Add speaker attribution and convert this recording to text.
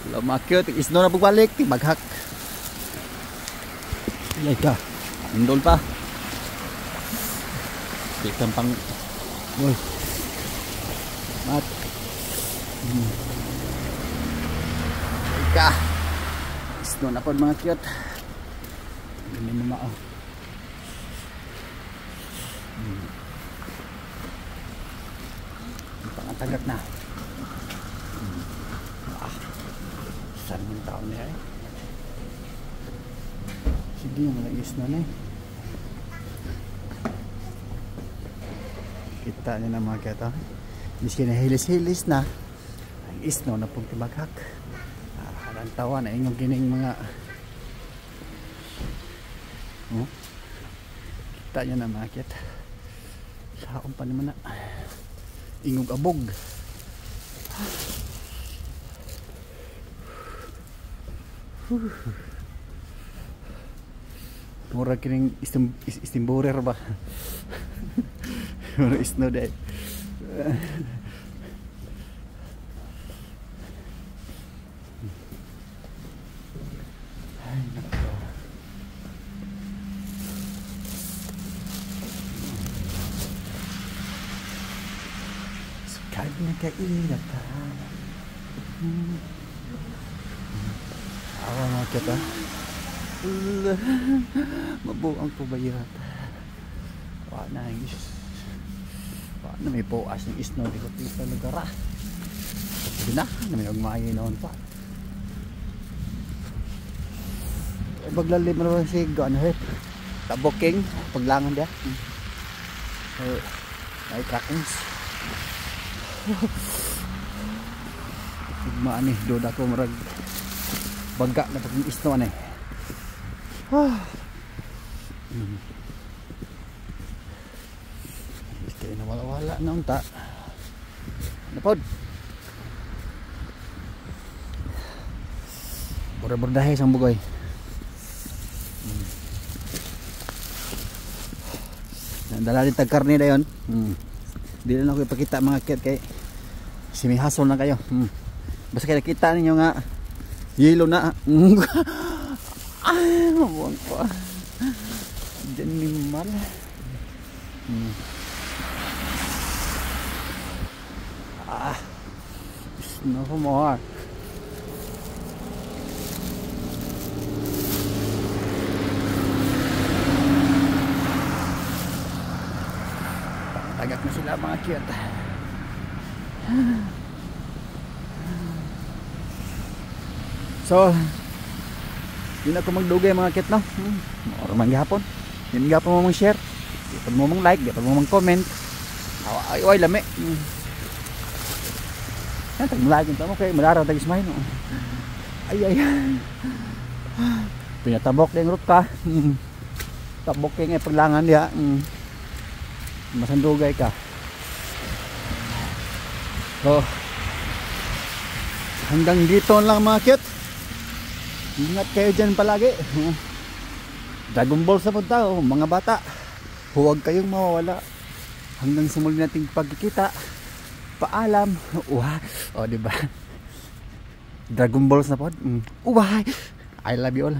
Speaker 1: Hello mga cute, isno na pagbalik, tibaghak. Ilay ka. Indol pa. Kita pang. Uy. Mat. Ka. Isno na po mga cute. Hindi mo mao. Pangatagak na. Ah. Saan yung tao niya eh? Sige, walang isno na eh. Kita niyo na mga cute. Oh. Miski na hilis-hilis na ang isno na pong tibaghak. Ah, ang tawa na inyong gining mga, oh. Kita niyo na mga cute. Saon pa naman na. Ingog abog. Mura kining istimborer ba? Mura isno day. Ay, nako. Sukad na kainata. Awa mga kita. Mabuang ko ba yun? Wala na yung is. Wala na may buas ng isno. Di ko pisa lugar ah. Hindi na. May magmayo noon pa. Baglalim naman si ano eh. Taboking. Paglangan dia. May trackings. Igmaan eh. Doon ako marag baga na pag isno ano eh. Ah. Kaya nawala-wala na unta. Napod. Bura-burdahe sang bugoy. Dala din tag karne dayon. Di na ako ipakita mga kit kay simihasol na kayo. Basta kay nakita ninyo nga yelo na. Ay, mabuang ko. Diyan ni Mal. Ah, no more. Tagak na sila mga cute. So, yun ako magdugay mga cute no. Or man gihapon. Yun gihapon mo mong share. Di mo mong like, di mo mong comment. Ay, ay, lami. Yan, tag like yun tamo kay malaraw tag smile no. Ay ay. Pinatabok din rot ka. Tabok kay nga paglangan diha. Masandugay ka. So, hanggang dito lang mga cute. Ingat kayo dyan palagi. Dragon Ball sa punta, oh, mga bata. Huwag kayong mawawala. Hanggang sa muli nating pagkikita. Paalam. Uwa. O, diba? Dragon Balls na pod. Uwa. I love you all.